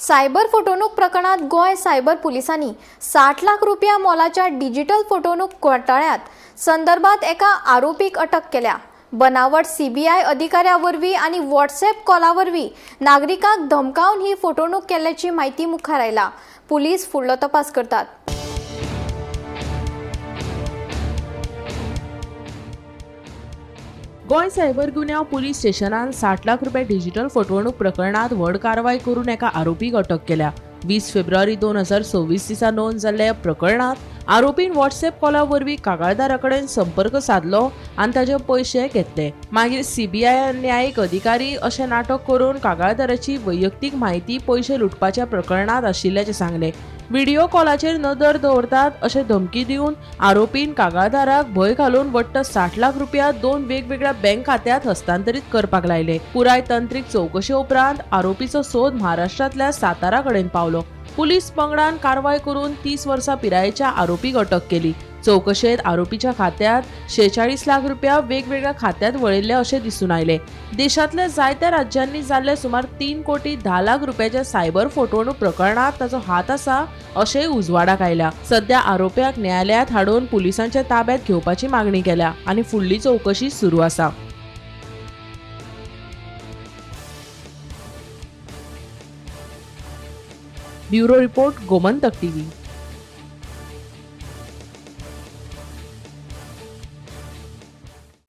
Cyber फटवणूक प्रकरणात Goa cyber पुलिसांनी 60 लाख रुपया मोलाच्या डिजिटल फटवणूक घोटाळ्यांत संदर्भात एका आरोपीक अटक केल्या. बनावट सीबीआय अधिकाऱ्या वरवीं आनी व्हॉट्सएप कॉला वरवीं नागरिकांक धमकावन ही फटवणूक केल्ल्याची म्हायती मुखार आयला. पुलीस फुडलो तपास करतात. गोंय सायबर गुन्यांव पुलीस स्टेशनान 60 लाख रुपया डिजिटल फटवणूक प्रकरणात व्हड कारवाय करून एका आरोपीक अटक केल्या. 20 फेब्रुवारी 2026 दिसा नोंद जाल्ल्या ह्या प्रकरणात आरोपीन व्हॉट्सएप कॉला वरवीं कागाळदारा कडेन संपर्क सादलो आनी ताचे पयशे घेतले. मागीर सीबीआय न्यायीक अधिकारी अशें नाटक करून कागाळदाराची वैयक्तीक म्हायती पयशे लुटपाच्या प्रकरणात आशिल्ल्याचें सांगलें. व्हिडिओ कॉलाचेर नदर दवरतात अशें धमकी दिवन आरोपीन कागाळदाराक भंय घालून वट्ट 60 लाख रुपया दोन वेगवेगळ्या बँक खात्यांत हस्तांतरीत करपाक लायले. पुराय तंत्रीक चवकशे उपरांत आरोपीचो सोद महाराष्ट्रांतल्या सातारा कडेन पावलो. पुलीस पंगडान कारवाय करून 30 वर्सां पिरायेच्या आरोपीक अटक केली. चवकशेत आरोपीच्या खात्यात 46 लाख रुपया वेगवेगळ्या खात्यात वळिल्ले अशें दिसून आयले. देशांतल्या जायत्या राज्यांनी जाल्ले सुमार 3 कोटी 10 लाख रुपयाच्या सायबर फटवणूक प्रकरणात ताचो हात आसा अशेंय उजवाडाक आयल्या. सध्या आरोप्याक न्यायालयात हाडून पुलिसांच्या ताब्यात घेवपाची मागणी केल्या आनी फुडली चवकशी सुरू आसा. Bureau report, Gomantak TV.